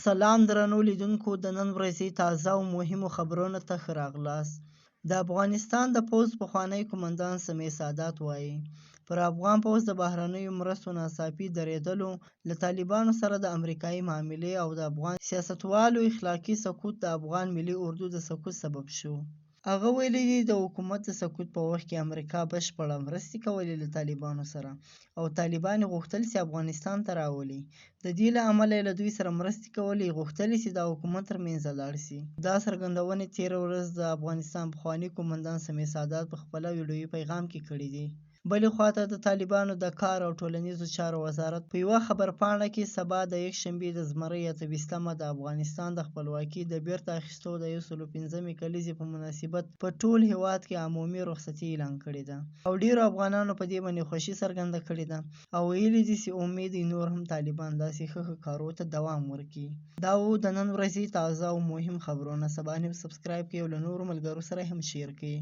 سلام درنو لیدونکو، د نن ورځې تازه او مهمو خبرونو ته ښه راغلاست. د افغانستان د پوځ پخوانی قومندان سمیع سادات وايي، پر افغان پوځ د بهرنیو مرستو ناڅاپي درېدلو، له طالبانو سره د امریکايي معاملې او د افغان سیاستوالو اخلاقي سقوط د افغان ملي اردو د سقوط سبب شو. هغه ویلي دي، د حکومت د سقوط په وخت کې امریکا بشپړه مرستې کولې له طالبانو سره او طالبان یې غوښتل چې افغانستان ته راولي. د دې له امله یې له دوی سره مرستې کولې، غوښتل یې چې دا حکومت ترمنځه لاړ شي. دا څرګندونې تېره ورځ د افغانستان پخواني قومندان سمیع سادات په خپله ویډیويي پیغام کې کړې دي. بلې خواته د طالبانو د کار او ټولنیزو چارو وزارت په یوه خبرپاڼه کې سبا د یکشنبې د زمرۍ 28 مه د افغانستان د خپلواکي د بیرته اخیستو د 105مې کلیزې په مناسبت په ټول هیواد کې عمومي رخصتي اعلان کړې ده او ډیرو افغانانو په دې باندې خوښي څرګنده کړې ده او ویلي دي چې امید دی نور هم طالبان داسې ښه ښه کارو ته دوام ورکړي. دا وو د نن ورځې تازه او مهم خبرونه. سبا نیوز سبسکرایب کړئ او له نورو ملګرو سره هم شیر کړئ.